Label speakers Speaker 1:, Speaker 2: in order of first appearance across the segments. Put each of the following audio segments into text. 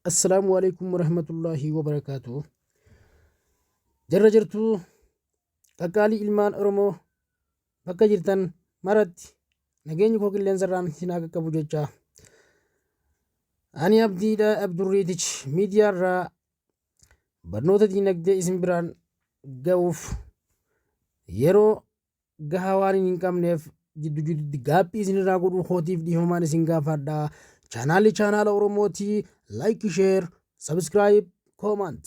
Speaker 1: Assalaamu alaikum warahmatullaahi wabarakaatu. Jarra jirtuu, qaqqaalii ilmaan Oromoo bakka jirtan maratti nageenyi koo qilleensarraan isin haa qaqqabu jecha. Ani Abdiidha, Abdurriitich miidiyaarraa barnoota diinagdee isin biraan ga'uuf yeroo gahaa waan hin qabneef jiddu jidduutti gaaffii isinirraa godhuu kootiif dhiifamaan isin gaafadha. Chaanaalli chaanaala Oromootii, like, share, subscribe, comment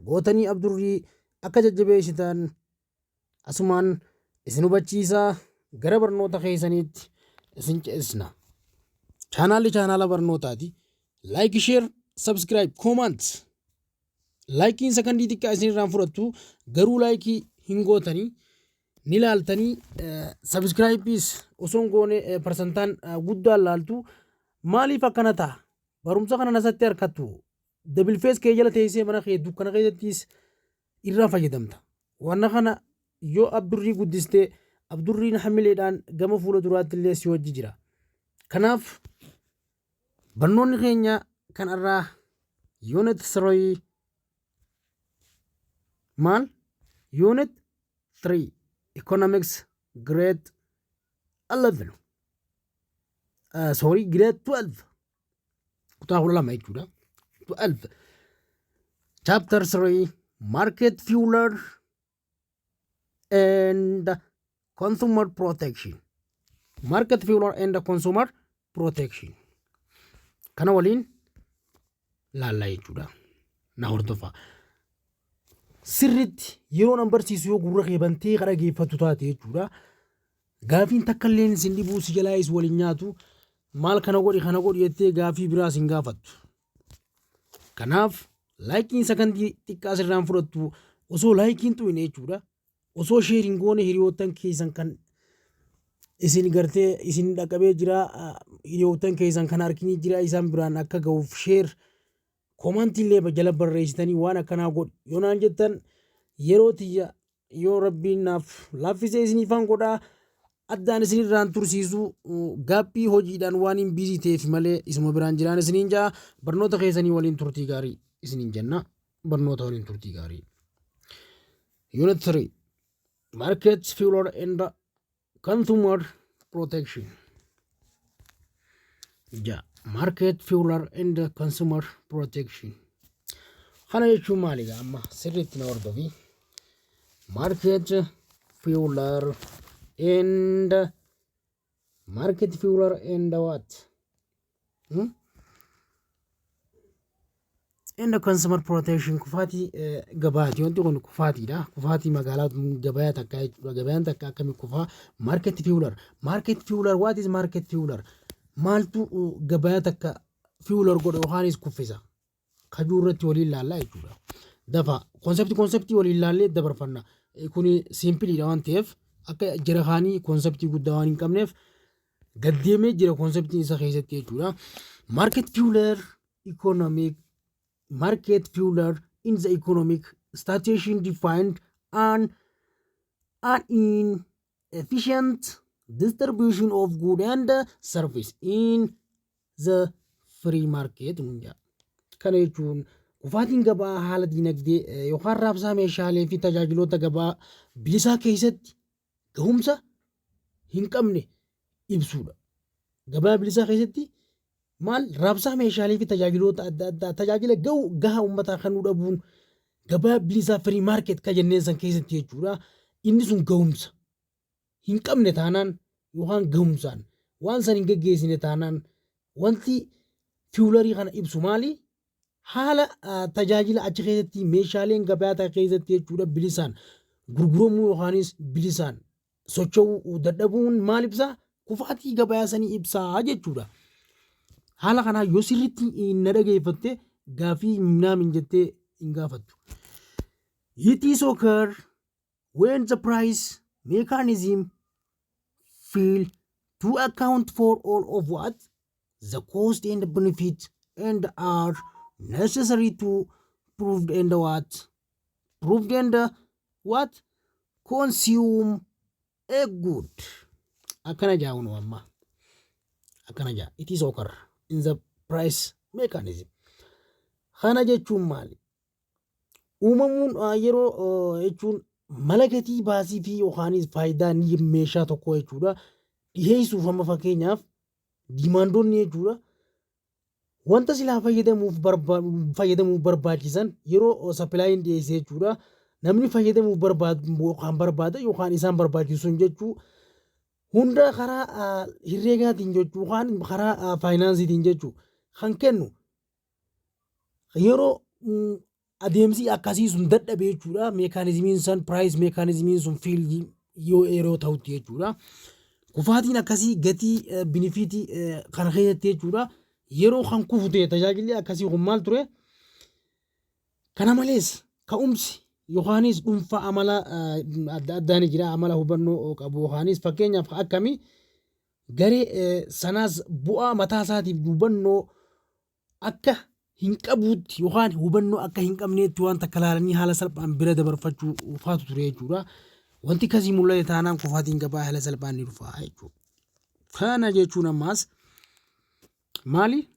Speaker 1: gootanii Abdurrii akka jajjabeessitan asumaan isin hubachiisaa gara barnoota keessaniitti isin ceesisna. Chaanaalli chaanaala barnootaati. Like, share, subscribe, comment. Likeiin sakandii xiqqaa isinirraan fudhattu, garuu like hin gootanii ni laaltanii, subscribeis osoo hin goone parsantaan guddaan laaltu. Maaliif akkana ta'a? Barumsa kana nasatti harkattu dabilfees kee jala teessee mana kee dukkana keessattis irraa fayyadamta. Wanna kana yoo Abdurrii guddistee, Abdurriin hamileedhaan gama fuula duraatti illee si wajji jira. Kanaaf barnoonni keenya kan irraa unit 3 maal? Unit 3, economics grade 11, sorry, grade 12, kutaa 12 jechuudha, 12, chapter 3, market failure and consumer protection. Market failure and consumer protection kana waliin laallaa jechuudha. Na hordofaa sirritti. Yeroo nan barsiisu yoo gurra kee bantee kan dhageeffattu taate jechuudha, gaafiin takka illeen isin dhibuu si jalaayis waliin nyaatu. Maal kana godhi, kana godhi jettee gaafii biraas hin gaafattu. Kanaaf likeiin sakandii xiqqaa sirraan fudhattu osoo likeiin xuyine jechuudha, osoo share hin goone hiriyoottan keessan kan isin gartee isin dhaqqabee jira, hiriyoottan keessan kan harkini jira, isaan biraan akka ga'uuf share, commentii illee jala barreessitanii waan akkanaa godhi yoo naan jettan, yeroo tiyya yoo Rabbiin naaf laaffisee isiniifaan godhaa. Addaan isinirraan tursiisu gaappii hojiidhaan waan hin busy ta'eef malee isuma biraan jiraan isiniin jaa. Barnoota keessanii waliin turtii gaarii isiniin jenna. Barnoota waliin turtii gaarii. Unit 3, market failure and consumer protection ja. Market failure and consumer protection kana jechuun maali? Amma sirriitti na hordofi. Market failure and market failure and what? And consumer protection, kufaatii gabaati. Wanti kun kufaatiidha. Kufaatii magaalaa gabayaa takka jechuudha. Gabayaan takka akkamii kufaa? Market failure, market failure, what is market failure? Maaltu gabayaa takka failure godha yookaanis kuffisa kajuu irratti waliin laallaa jechuudha. Dafa conceptii waliin laallee dabarfanna. Kuni simpleiidha waan ta'eef, akka jara kaanii conceptii guddaa waan hin qabneef gaddeemee jira conceptiin isa keessatti jechuudha. Market failure economic, market failure in the economic situation defined an inefficient distribution of good and service in the free market nuun jedha. Kana jechuun kufaatiin gabaa haala dinagdee yookaan raabsaa meeshaalee fi tajaajiloota gabaa bilisaa keessatti gahumsa hin qabne ibsuudha. Gabaa bilisaa keessatti maal? Raabsaa meeshaalee fi tajaajiloota adda addaa, tajaajila gahu gahaa uummataa kennuu dhabuun gabaa bilisaa, free market ka jenneen san keessatti jechuudha. Inni sun gahumsa hin qabne taanaan yookaan gahumsaan waan san hin geggeessine taanaan, wanti failureii kana ibsu maali? Haala tajaajila achi keessatti meeshaaleen gabaa keessatti jechuudha bilisaan gurguramuu yookaanis bilisaan socho'uu dadhabuun maal ibsaa? Kufaatii gabaa sanii ibsaa jechuudha. Haala kanaa yoo sirriitti na dhageeffatte, gaafii naamin jettee hin gaafattu. It is occur when the price mechanism fail to account for all of what? The cost and benefit and are necessary to prove and what? Prove and what? Consume a good. Akkana jaa'unu amma. Akkana jaa. It is occur in the price mechanism. Kana jechuun maali? Uumamuun yeroo jechuun mala gatii baasii fi yookaanis faayidaa meeshaa tokkoo jechuudha. Dhiheessuuf amma fakkeenyaaf demandoonni jechuudha. Wanta silaa fayyadamuuf barbaachisan yeroo supplyiin dhiyeesse jechuudha. Namni fayyadamuuf barbaadu yookaan barbaada yookaan isaan barbaachisu sun jechuu hunda karaa herreegaatiin jechuu yookaan karaa financeiitiin jechuu kan kennu yeroo adeemsi akkasii sun dadhabe jechuudha. Mechanismiin san, price mechanismiin sun fail yoo yeroo ta'utti jechuudha. Kufaatiin akkasii gatii benefitii kana keessatti jechuudha. Yeroo kan kufu ta'e tajaajilli akkasii kun maal ture? Kana malees ka'umsi yookaanis dhuunfaa amala adda addaa ni jira, amala hubannoo qabu yookaanis fakkeenyaaf akkamii garee sanaas bu'aa mataa isaatiif hubannoo akka hin qabuutti yookaan hubannoo akka hin qabneetti waan takka ilaalanii haala salphaan bira dabarfachuu faatu ture jechuudha. Wanti akkasii mul'ate taanaan kufaatiin gabaa haala salphaan ni dhufa jechuudha. Kana jechuun ammaas maali?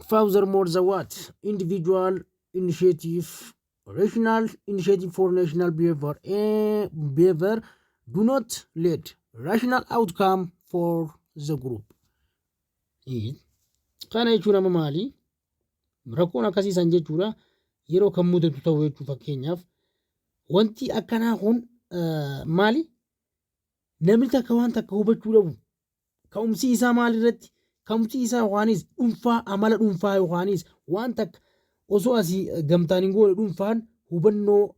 Speaker 1: Furthermore, the what? Individual initiative, rational initiative for national behavior, behavior do not lead rational outcome for the group. Kana jechuun amma maali? Rakkoon akkasiisan jechuudha. Yeroo kan mudatu ta'u jechuu. Fakkeenyaaf wanti akkanaa kun maali? Namni takka waan takka hubachuu dhabu. Ka'umsi isaa maal irratti? Ka'umsi isaa yookaanis dhuunfaa, amala dhuunfaa yookaanis waan takka osoo asii gamtaan hin goone dhuunfaan hubannoo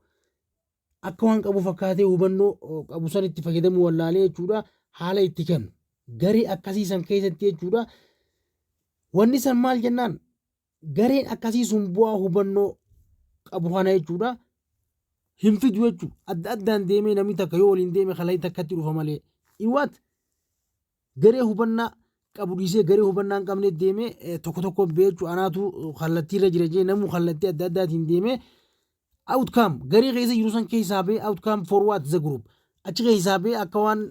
Speaker 1: akka waan qabu fakkaatee hubannoo qabu san itti fayyadamuu wallaalee jechuudha, haala itti kennu. Garee akkasii san keessatti jechuudha. Wanni san maal jennaan, gareen akkasii sun bu'aa hubannoo qabu kana jechuudha hin fidu jechuudha. Adda addaan deemee namni takka yoo waliin deeme kalai takkatti dhufa malee. Iwaat garee hubannaa qabu dhiisee garee hubannaa hin qabne deemee tokko tokko beechuu anaatu kallattiirra jira jee namuu kallattii adda addaatiin deemee outcome garee keessa jiru san keessaa bee outcome for what the group achi keessaa bee akka waan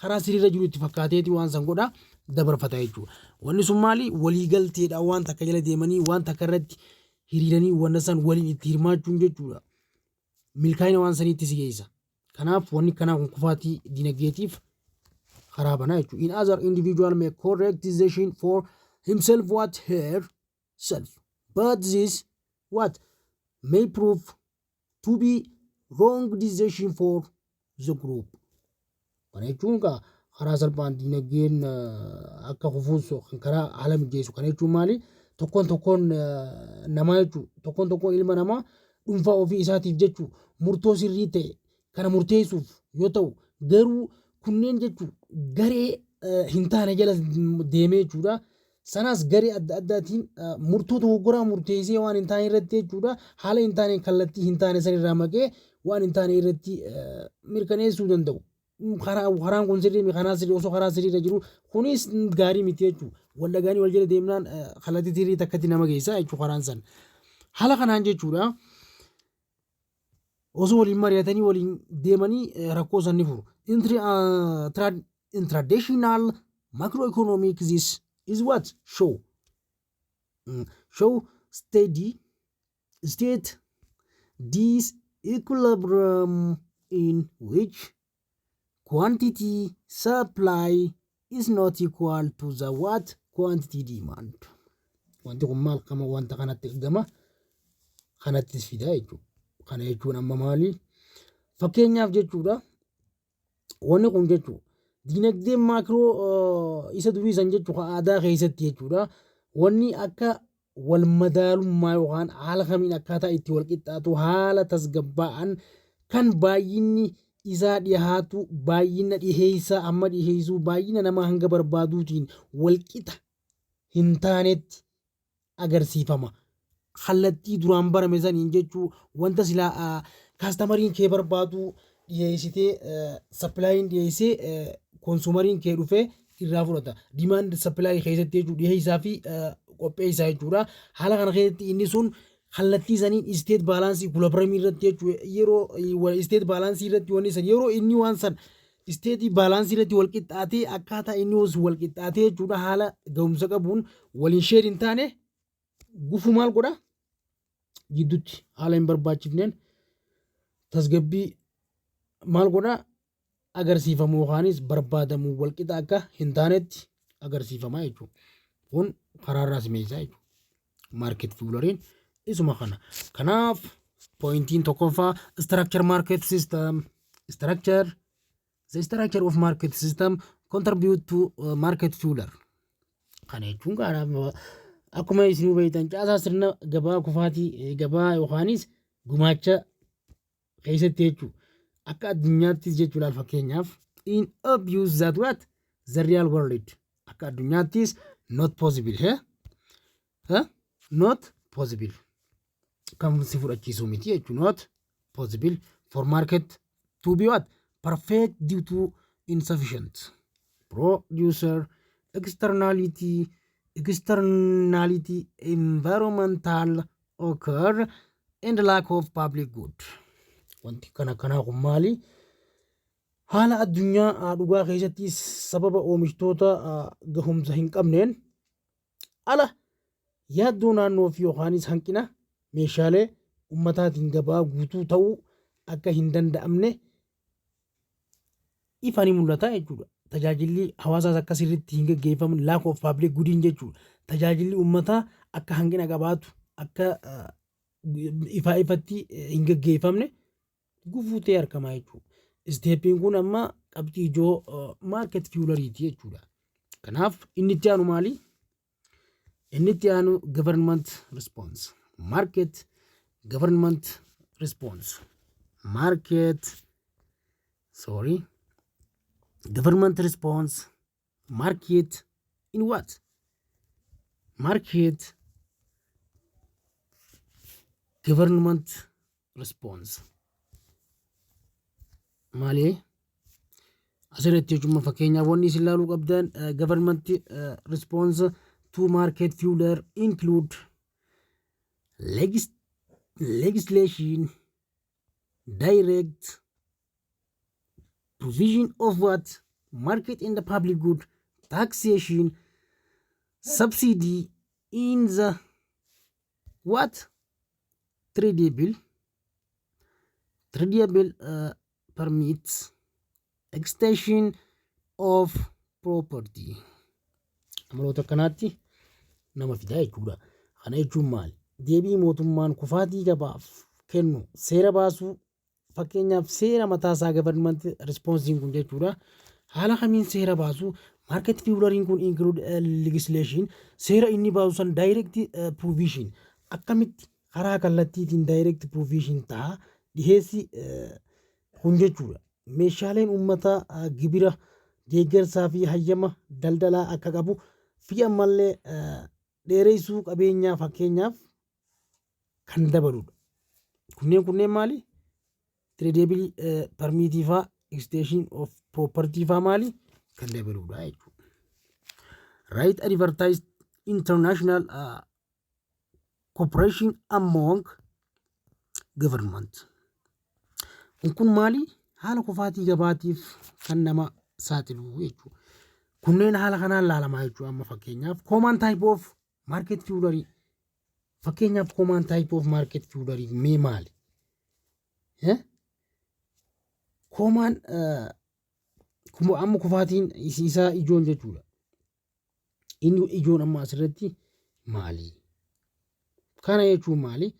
Speaker 1: karaa siriirra jiru itti fakkaateeti waan san godha dabarfata jechuudha. Wanni sun maali? Waliigalteedhaan waan takka jala deemanii waan takka irratti hiriiranii wanna san waliin itti hirmaachuun jechuudha. Milkaa'ina waan saniitti si geessa. Kanaaf wanni kanaa kun kufaatii dinagdeetiif karaa banaa jechuudha. In other individual make correct decision for himself what herself. But this what may prove to be wrong decision for the group. Kana jechuun karaa salphaan dinagdeen akka kufuus kan karaa haala mijeessu. Kana jechuun maali? Tokkoon tokkoon namaa jechuudha. Tokkoon tokkoon ilma namaa dhuunfaa ofii isaatiif jechuu murtoo sirrii ta'e kana murteessuuf yoo ta'u, garuu kunneen jechuun garee hin taane jala deemee jechuudha. Sanaas garee adda addaatiin murtoo dogoggoraa murteessee waan hin taane irratti jechuudha, haala hin taane, kallattii hin taane san irraa maqee waan hin taane irratti mirkaneessuu danda'u. Karaan kun sirrii, karaa sirrii osoo karaa sirriirra jiru kunis gaarii miti jechuudha. Wal dhagaanii wal jala deemnaan kallattii sirrii takkatti nama geessa jechuudha karaan san. Haala kanaan jechuudha. Osoo waliin mari'atanii waliin deemanii rakkoo san ni furu. In traditional macroeconomics this is what show steady state disequilibrium in which quantity supply is not equal to the what quantity demand. Wanti kun maal qama wanta kanatti gama kanattis fida jechuudha. Kana jechuun amma maali? Fakkeenyaaf jechuudha. Wanni kun jechuudha. Dinagdeen macro isa durii san jechuudha, aadaa keessatti jechuudha. Wanni akka wal madaalummaa yookaan haala kamiin akkaataa itti wal qixxaatu haala tasgabbaa'an kan baay'inni isaa dhiyaatu baay'ina dhiheessaa amma dhiheessuu baay'ina nama hanga barbaaduutiin wal qixa hin taanetti agarsiifama. Kallattii duraan barame saniin jechuu wanta silaa customeriin kee barbaadu dhiyeessitee, supplyiin dhiyeessee, consumeriin kee dhufee irraa fudhata. Demand supplyii keessatti jechuu dhiyeessaa fi qopheessaa jechuudha. Haala kana keessatti inni sun kallattii saniin state balanceii equilibriumii irratti jechuudha, yeroo state balanceii irratti wanni san yeroo inni waan san State balance irratti wal qixxaatee, akkaataa inni wal qixxaatee jechuudha, haala ga'umsa qabuun waliin share hin taane gufuu maal godha, gidduutti haala hin barbaachifneen tasgabbii maal godha agarsiifamu yookaanis barbaadamu walqixa akka hin taanetti agarsiifama jechuudha. Kun karaarraa simeessaa jechuudha. Market failureiin isuma kana. Kanaaf pointiin tokkoffaa structure market system, structure, the structure of market system contribute to market failure. Kana jechuun kanaaf akkuma isin hubattan caasaa sirna gabaa kufaatii gabaa yookaanis gumaacha keessatti jechuudha. Akka addunyaattis jechuudha, fakkeenyaaf in obvious that what the real world akka addunyaattis not possible, he? Not possible kan si fudhachiisu miti jechuudha. Not possible for market to be what perfect due to insufficient producer externality, environmental occur and lack of public good. Wanti kana kanaa kun maali? Haala addunyaa dhugaa keessatti sababa oomishtoota gahumsa hin qabneen ala yaaddoo naannoo fi yookaanis hanqina meeshaalee ummataatiin gabaa guutuu ta'uu akka hin danda'amne ifa ni mul'ata jechuudha. Tajaajilli hawaasaas akka sirriitti hin gaggeeffamne, lack of public goodiin jechuudha. Tajaajilli uummataa akka hanqina qabaatu, akka ifaa ifatti hin gaggeeffamne gufuu ta'ee argama jechuudha. Stepiin kun amma qabxii ijoo market failureiiti jechuudha. Kanaaf inni itti aanu maali? Inni itti aanu government response. Market government response. Market, sorry, government response market in what? Market government response maali asirratti jechuun? Fakkeenyaaf wanni isin ilaaluu qabdan government response to market failure include legislation, direct provision of what market in the public good, taxation, subsidy in the what tradable permits, extension of property. Amaloota akkanaatti nama fidaa jechuudha. Kana jechuun maali? Deebii mootummaan kufaatii gabaaf kennu seera baasuu, fakkeenyaaf seera mataasaa government responseiin kun jechuudha. Haala kamiin seera baasuu? Market failureiin kun include legislation, seera inni baasu san, direct provision, akkamitti karaa kallattiitiin direct provision ta'a dhiheessi kun jechuudha. Meeshaaleen uummataa gibira, deeggarsaa fi hayyama daldalaa akka qabu fi ammallee dheeressuu qabeenyaa fakkeenyaaf kan dabaludha. Kunneen maali? Tradable permitii faa, extension of property faa maali? Kan dabaludha jechuudha. Right advertised international cooperation among government. Kun maali? Haala kufaatii gabaatiif kan nama saaxilu jechuudha. Kunneen haala kanaan laalamaa jechuudha. Amma fakkeenyaaf common type of market failure, fakkeenyaaf common type of market failure mee maali? Common amma kufaatiin isaa ijoon jechuudha. Inni ijoon amma asirratti maali? Kana jechuun maali?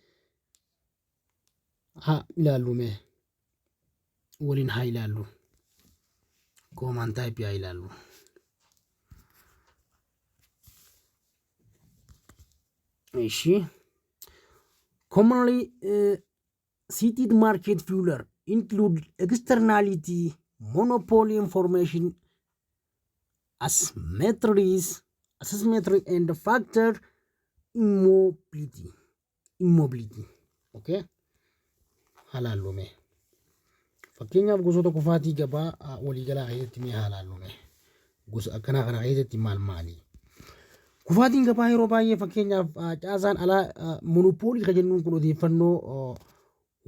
Speaker 1: Haa ilaallu, mee waliin haa ilaallu. Common type haa ilaallu. Ishi. Commonly cited market failure include externality, monopoly, information asymmetries, asymmetry and factor immobility. Immobility. Okay. Haa laallu mee. Fakkeenyaaf gosoota kufaatii gabaa waliigalaa keessatti mee haa laallu mee. Gosa akkanaa kana keessatti maal maali? Kufaatiin gabaa yeroo baay'ee fakkeenyaaf caasaan alaa monopoly kan jennuun kun odeeffannoo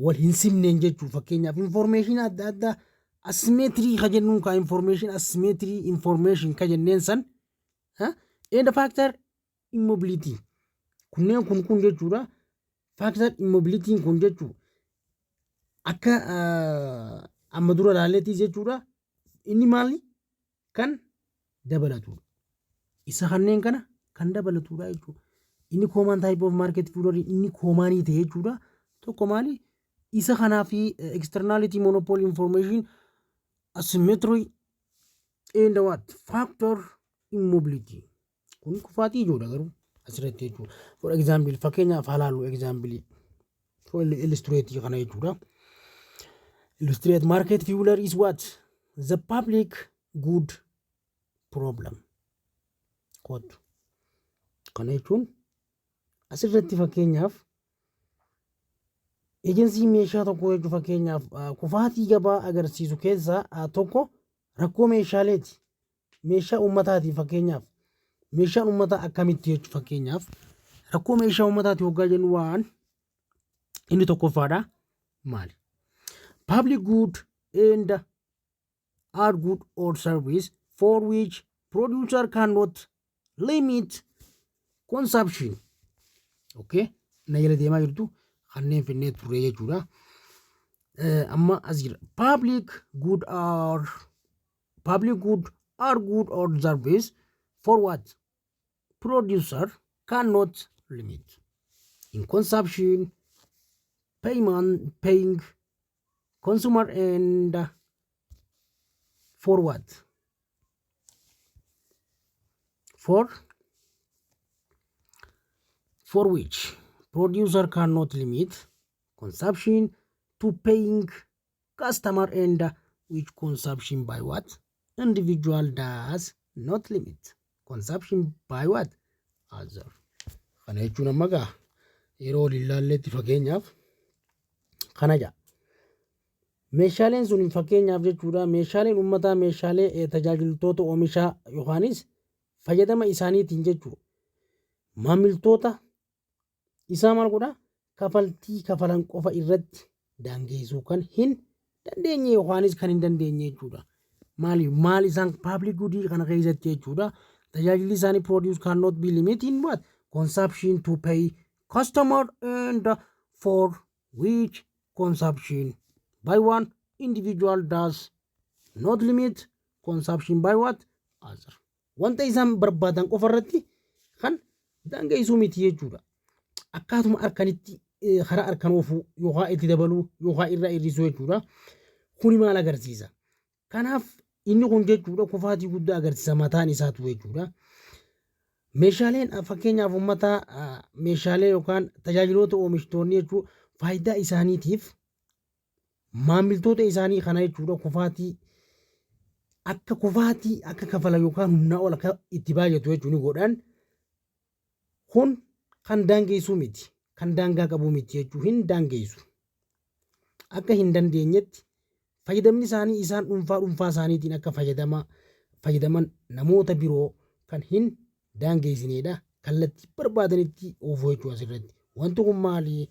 Speaker 1: wal hin simneen jechuu, fakkeenyaaf information adda addaa Asymmetry ka jennuun ka information asymmetry, information ka jenneen san and factor immobility kunneen kun jechuudha. Factor immobility kun jechuu akka amma dura ilaalleetis jechuudha. Inni maali kan dabalatudha? Isa kanneen kana kan dabalatudha jechuudha. Inni common type of market failure, inni commonii ta'e jechuudha. Tokko maali? Isa kanaa fi externality, monopoly, information asymmetry and what, factor immobility kun kufaatii ijoodha garuu asirratti jechuudha. For example, fakkeenyaaf haa laallu, example for illustrate kana jechuudha. Illustrate market failure is what? The public good problem. Kottu. Kana jechuun asirratti fakkeenyaaf eejensii meeshaa tokko jechuu, fakkeenyaaf kufaatii gabaa agarsiisu keessaa tokko rakkoo meeshaaleeti. Meeshaa uummataati. Fakkeenyaaf meeshaan uummataa akkamitti jechuu, fakkeenyaaf rakkoo meeshaa uummataati hoggaa jennu waan inni tokkoffaadha maali? Public good and are good or service for which producer cannot limit consumption. Okay? Na jala deemaa jirtu, kanneen finnee turre jechuudha. Amma as jira. Public good are good or service for what? Producer cannot limit in consumption, payment, paying consumer and for what? For which producer cannot limit consumption to paying customer and which consumption by what? Individual does not limit consumption by what? Other. Kana jechuun amma gaa yeroo waliin ilaalletti fakkeenyaaf kana jedha. Meeshaaleen sun fakkeenyaaf jechuudha, meeshaaleen uummataa meeshaalee tajaajiltoota oomishaa yookaanis fayyadama isaaniitiin jechuudha. Maamiltoota isaa maal godhaa? Kafaltii kafalan qofa irratti daangeessuu kan hin dandeenye yookaanis kan hin dandeenye jechuudha. Maali maal isaan public goodii kana keessatti jechuudha. Tajaajilli isaanii produce cannot be limiting what? Consumption to pay customer and for which consumption by one individual does not limit consumption by what? Other. Wanta isaan barbaadan qofa irratti kan daangeessuu miti jechuudha. Akkaatuma harkanitti karaa harkan oofuu yookaan itti dabaluu yookaan irraa hir'isuu jechuudha. Kuni maal agarsiisa? Kanaaf inni kun jechuudha kufaatii guddaa agarsiisa mataan isaatu jechuudha. Meeshaaleen fakkeenyaaf uummata meeshaalee yookaan tajaajiloota oomishtoonni jechuun faayidaa isaaniitiif maamiltoota isaanii kana jechuudha kufaatii akka kufaatii akka kafalan yookaan humnaa ol akka itti baay'atu jechuun ni godhan. Kun kan daangeessuu miti, kan daangaa qabu miti jechuu hin daangeessu. Akka hin dandeenyetti fayyadamni isaanii isaan dhuunfaa dhuunfaa isaaniitiin akka fayyadaman namoota biroo kan hin daangeessinedha. Kallattii barbaadanitti oofuu jechuu asirratti. Wanti kun maali?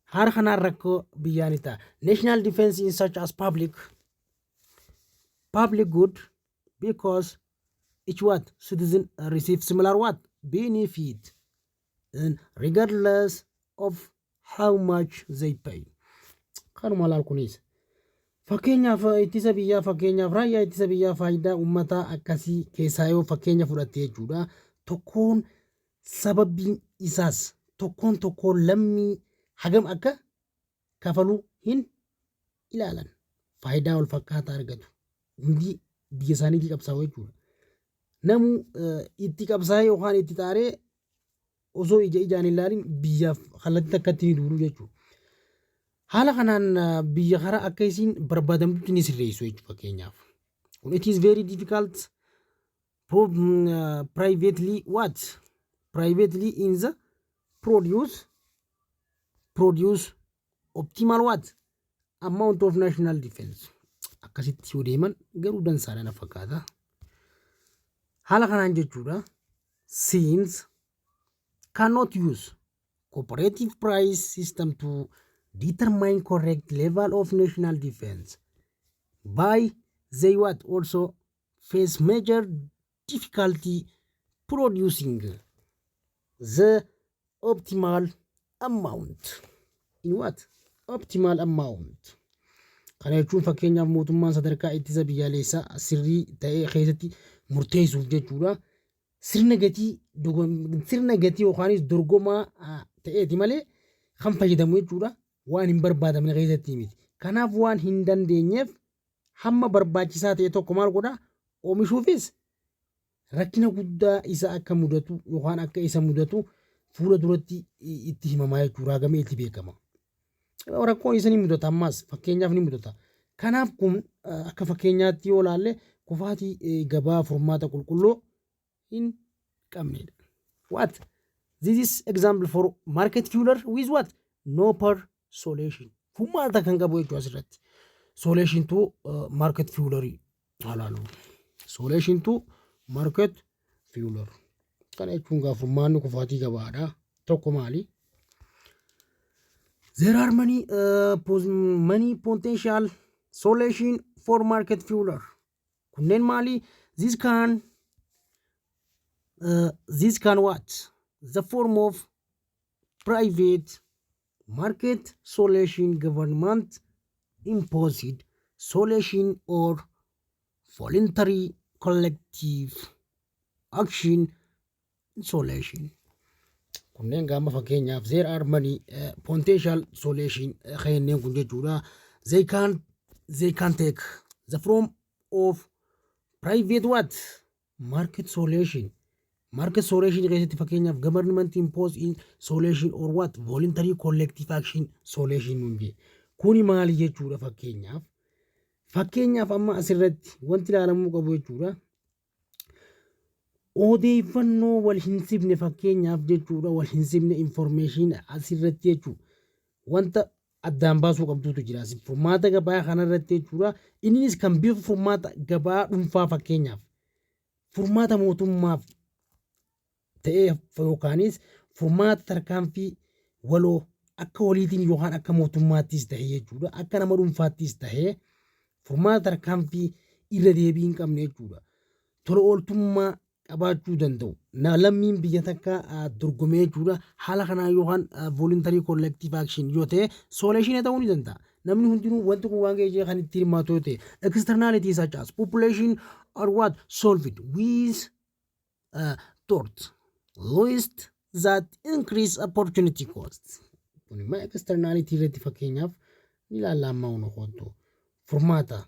Speaker 1: Haala kanaan rakkoo biyyaa ni ta'a. National defense in such as public good because each what? Citizen receive similar what? Benefit and regardless of how much they pay. Kanuma laal kunis. Fakkeenyaaf ittisa biyyaa, fakkeenyaaf raayyaa ittisa biyyaa faayidaa uummataa akkasii keessaa yoo fakkeenya fudhatte jechuudha. Tokkoon sababiin isaas tokkoon tokkoon lammii hagam akka kafaluu hin ilaalan. Faayidaa wal fakkaataa argatu. Hundi biyya isaaniitii qabsaa'u jechuudha. Namuu itti qabsaa'ee yookaan itti xaaree osoo ija ijaan hin ilaalin biyyaaf kallattii takkatti ni duulu jechuudha. Haala kanaan biyya karaa akka isiin barbaadamtutti ni sirreessu jechuudha fakkeenyaaf. Kun it is very difficult privately what? Privately in the produce optimal what? Amount of national defense. Akkasitti yoo deeman garuu dansaadha na fakkaata. Haala kanaan jechuudha. Since cannot use competitive price system to determine correct level of national defense. By they what also face major difficulty producing the optimal amount. In what? Optimal amount. Kana jechuun fakkeenyaaf mootummaan sadarkaa ittisa biyyaalessaa sirrii ta'ee keessatti murteessuuf jechuudha. Sirna gatii yookaanis dorgomaa ta'eeti malee kan fayyadamu jechuudha. Waan hin barbaadamne keessatti miti. Kanaaf waan hin dandeenyeef hamma barbaachisaa ta'e tokko maal godhaa, oomishuufis rakkina guddaa isa akka mudatu yookaan akka isa mudatu fuula duratti itti himamaa jechuudha. Ragamee itti beekama. Rakkoon isa ni mudata, ammas fakkeenyaaf ni mudata. Kanaaf kun akka fakkeenyaatti yoo ilaalle kufaatii gabaa furmaata qulqulluu hin qabnedha. What? This is example for market failure with what? No per solution. Furmaata kan qabu jechuudha asirratti. Solution to market failure halaalu. Solution to market failure. Kana jechuun gaa furmaanni kufaatii gabaadha. Tokko maali? There are many potential solution for market failure. Kunneen maali? This can what? The form of private market solution, government imposed solution or voluntary collective action solution. Kunneen gaama fakkeenyaaf there are many potential solution kenneen kun jechuudha. They can take the form of private what? Market solution. Market solution keessatti fakkeenyaaf government impose in solution or what? Voluntary collective action solution nuun jee. Kuni maali jechuudha fakkeenyaaf? Fakkeenyaaf amma asirratti wanti ilaalamuu qabu jechuudha. Odeeffannoo wal hin simne fakkeenyaaf jechuudha, wal hin simne information asirratti jechuudha. Wanta addaan baasuu qabduutu jira. Furmaata gabaa kanarratti jechuudha. Innis kan bifa furmaata gabaa dhuunfaa fakkeenyaaf furmaata mootummaaf ta'ee yookaanis furmaata tarkaanfii waloo akka waliitiin yookaan akka mootummaattis ta'e jechuudha. Akka nama dhuunfaattis ta'ee furmaata tarkaanfii irra deebii hin qabne jechuudha. Tola ooltummaa qabaachuu danda'u. Lammiin biyya takka dorgomee jechuudha. Haala kanaan yookaan voluntary collective action yoo ta'e solution ta'uu ni danda'a. Namni hundinuu wanti kun waan ga'ee kan itti hirmaatu yoo ta'e, externalities such as population are what solved with tort list that increase opportunity cost. Kun immoo externality irratti fakkeenyaaf ni ilaalla amma hunda kottu. Furmaata.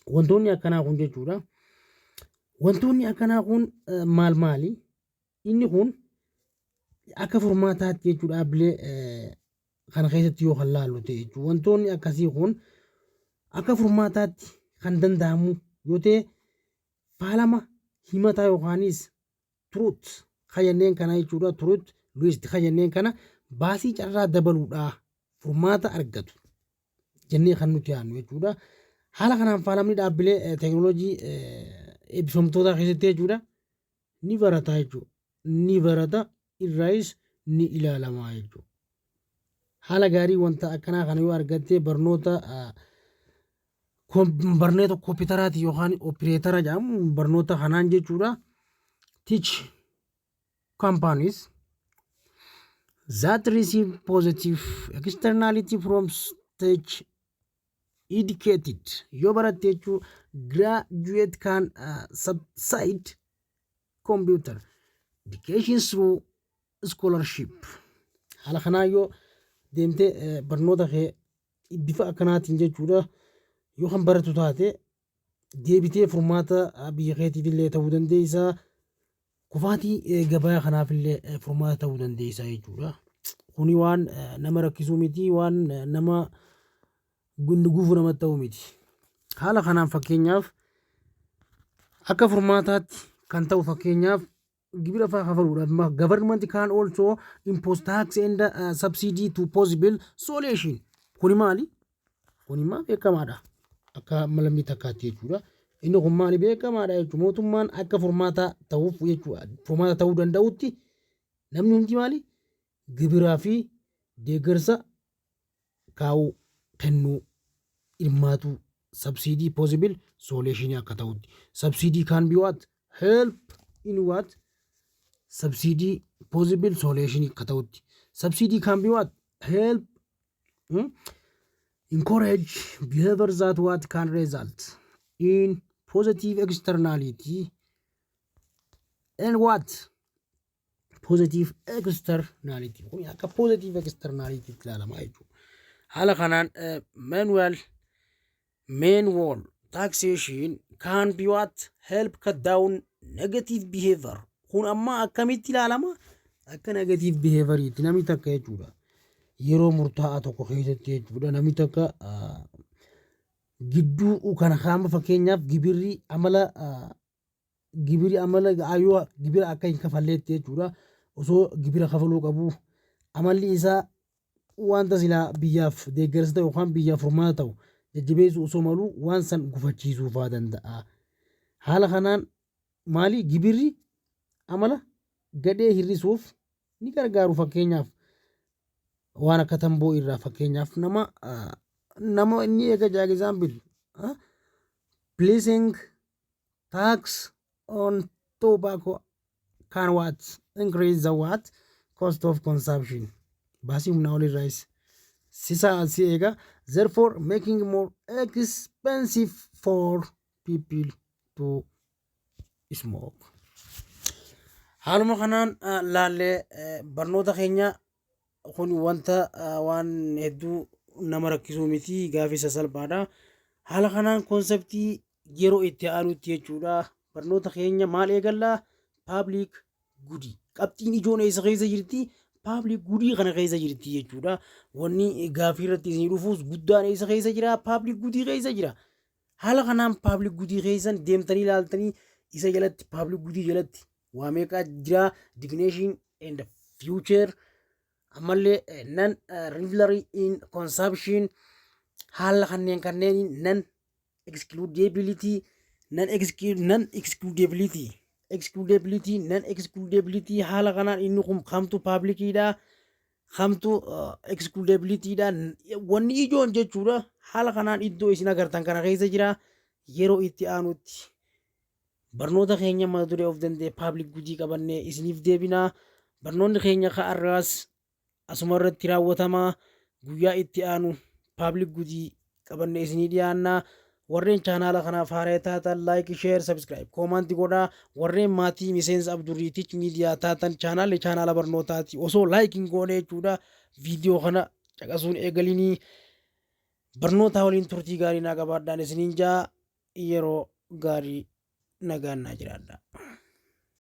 Speaker 1: Wantoonni akkanaa kun jechuudha. Wantoonni akkanaa kun maal maali? Inni kun akka furmaataatti jechuudha dhaabbilee kana keessatti yoo kan laallu ta'e jechuudha. Wantoonni akkasii kun akka furmaataatti kan danda'amu yoo ta'e faalama himataa yookaanis tort jenneen kana jechuudha. Tort list jenneen kana baasii carraa dabaluudhaa furmaata argatu jennee kan nuti yaadnu jechuudha. Haala kanaan faalamni dhaabbilee teekinooloojii eebbifamtoota keessatti jechuudha ni barata jechuudha. Ni barata, irraayis ni ilaalamaa jechuudha. Haala gaarii wanta akkanaa kana yoo argatte barnoota barnoota koompitaraati yookaan operator jedhamu barnoota kanaan jechuudha. Tech companies that receive positive externality from tech educated yoo baratte jechuu graduate can subside computer education through scholarship. Haala kanaa yoo deemtee barnoota kee bifa akkanaatiin jechuudha yoo kan baratu taate, deebitee furmaata biyya keetiif illee ta'uu dandeessa. Kufaatii gabaa kanaaf illee furmaata ta'uu dandeessa jechuudha. Kuni waan nama rakkisuu miti, waan nama gufuu namatti ta'u miti. Haala kanaan fakkeenyaaf akka furmaataatti kan ta'u fakkeenyaaf gibira fa'aa kafaluudhaaf government can also impose tax and subsidy to possible solution. Kuni maali? Kuni immoo beekamaadha. Akka malammii takkaatti jechuudha. Inni kun maali, beekamaadha jechuudha. Mootummaan akka furmaata ta'uuf jechuudha. Furmaata ta'uu danda'utti namni hundi maali? Gibiraa fi deeggarsa kaa'uu, kennuu, hirmaatu Subsidy possible solution akka ta'utti. Subsidy can be what? Help in what? Subsidy possible solution akka ta'utti. Subsidy can be what? Help Encourage behavior that what can result in positive externality and what? Positive externality. Kun akka positive externality ilaalamaa jechuudha. Haala kanaan manual taxation can be what? Help cut down negative behavior. Kun amma akkamitti ilaalama? Akka negative behavioriitti namni takka jechuudha. Yeroo murtaa'aa tokko keessatti jechuudha, namni takka gidduu kana kaama, fakkeenyaaf gibirri amala gibiri amala yoo gibira akka hin kafalleetti jechuudha. Osoo gibira kafaluu qabu, amalli isaa wanta silaa biyyaaf deeggarsa ta'u yookaan biyyaaf furmaata ta'u jajjabeessuu osoo maluu, waan san gufachiisuu fa'aa danda'a. Haala kanaan maali, gibirri amala gadhee hir'isuuf ni gargaaru. Fakkeenyaaf waan akka tamboo irraa, fakkeenyaaf nama inni eega jaa, example, placing tax on tobacco can what? Increase the what? Cost of consumption. Baasii humnaa olii irraayis sisa si eega, therefore making more expensive for people to smoke. Haaluma kanaan laallee barnoota keenya kun wanta waan hedduu nama rakkisuu miti, gaafii sasalphaadha. Haala kanaan conceptii yeroo itti aanutti jechuudha. Barnoota keenya maal eegallaa? Public goodii. Qabxiin ijoon eessa keessa jirti? Public goodii kana keessa jirti jechuudha. Wanni gaafii irratti isin dhufuus guddaan eessa keessa jira? Public goodii keessa jira. Haala kanaan public goodii keessan deemtanii ilaaltanii, isa jalatti, public goodii jalatti waa meeqaa jira? Definition and feature, ammallee non rivalry in consumption, haala kanneen non excludability, non excludability, excludability, non excludability. Haala kanaan inni kun kamtu publiciidha, kamtu excludabilityidha, wanni ijoon jechuudha. Haala kanaan iddoo isin agartan kana keessa jira. Yeroo itti aanutti barnoota keenya mata duree of danda'e public goodii qabannee isiniif deebinaa. Barnoonni keenya ka'arraas asuma irratti raawwatamaa. Guyyaa itti aanu public goodii qabannee isinii dhiyaannaa. Warreen chaanaala kanaaf haaraa taatan like, share, subscribe, commentii godhaa. Warreen maatii miseensa Abdurriitich Miidiyaa taatan, chaanaalli chaanaala barnootaati, osoo likeiin goone jechuudha viidiyoo kana caqasuun eegalinii barnoota waliin turtii gaarii naa qabaadhaan isiniin jaa. Yeroo gaarii, nagaan naa jiraadha.